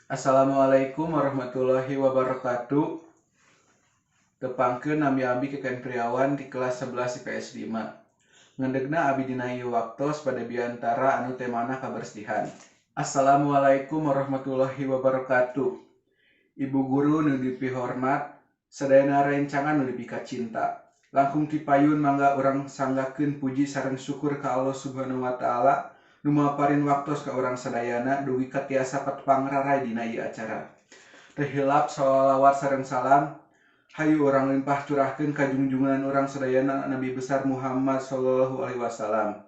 Assalamualaikum warahmatullahi wabarakatuh. Tepangkeun nami abi Keken Priawan di kelas 11 IPS 5. Ngendegna abi dina ieu waktos pada biantara anu temana kabersihan. Assalamualaikum warahmatullahi wabarakatuh. Ibu guru nu dipihormat, sadayana rencangan nu dipikacinta. Langkung ti payun mangga urang sanggakeun puji sareng syukur ka Allah Subhanahu wa taala nu maparin waktos ka urang sadayana dugi ka tiasa patepang raray dina ieu acara. Teu hilap sholawat sareng salam hayu urang limpah curahkeun ka junjungan urang sadayana Nabi besar Muhammad sallallahu alaihi wasallam,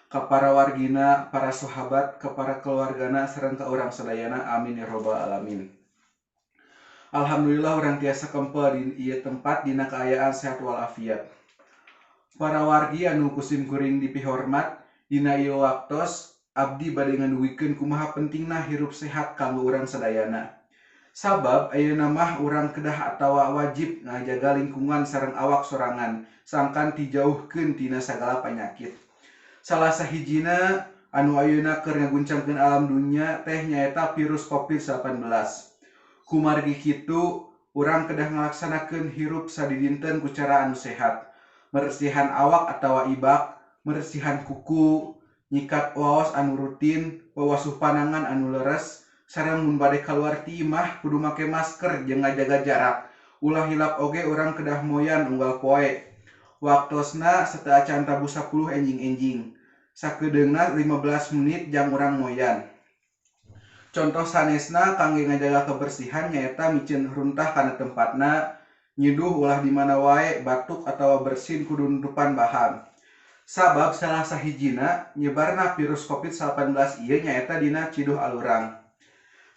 ka para wargina, para sahabat, ka para keluargana sareng ka urang sadayana, amin ya robbal alamin. Alhamdulillah urang tiasa kempel di ieu tempat dina kaayaan sehat walafiat. Para wargi anu ku sim kuring dipihormat, dina ieu waktos abdi bade ngadugikeun kumaha pentingna hirup sehat kanggo urang sadayana. Sabab ayeuna mah urang kedah atawa wajib ngajaga lingkungan sareng awak sorangan sangkan dijauhkeun tina sagala panyakit. Salah sahijina anu ayeuna keur ngaguncangkeun alam dunya teh nyaeta virus COVID-19. Kumargi kitu urang kedah ngalaksanakeun hirup sadidinten ku cara anu sehat. Meresihan awak atawa ibak, meresihan kuku, nyikat waos anu rutin, wawasuh panangan anu leres, sareng mun bade kaluar ti imah kudu make masker jeung ngajaga jarak. Ulah hilap oge urang kedah moyan unggal poe. Waktosna sateuacan tabuh 10 enjing-enjing. Sakeudeungna 15 menit jang urang moyan. Contoh sanesna kangge ngajaga kebersihan nyaeta miceun runtah kana tempatna, nyiduh ulah di mana wae, batuk atawa bersin kudu nutupan baham. Sabab salah sahijina nyebarna virus COVID-19 ieu nyaeta dina ciduh alurang.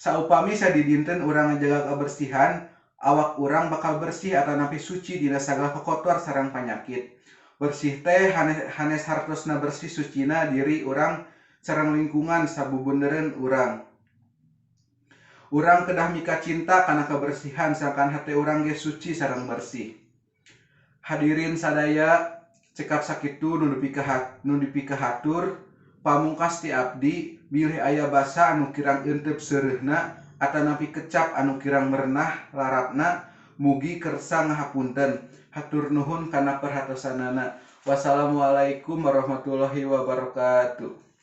Saupami sadidinten urang ngajaga kebersihan, awak urang bakal bersih atanapi suci dina sagala kokotor sareng panyakit. Bersih teh hanes hartosna bersih sucina diri urang sareng lingkungan sabubundereun urang. Urang kedah mika cinta kana kebersihan sangkan hate urang ge suci sareng bersih. Hadirin sadaya, cekap sakitu nu dipikahatur. Pamungkas ti abdi, bilih aya basa anu kirang euteup seureuhna atanapi kecap anu kirang merenah larapna, mugi kersa ngahapunten. Hatur nuhun kana perhatosanana. Wassalamualaikum warahmatullahi wabarakatuh.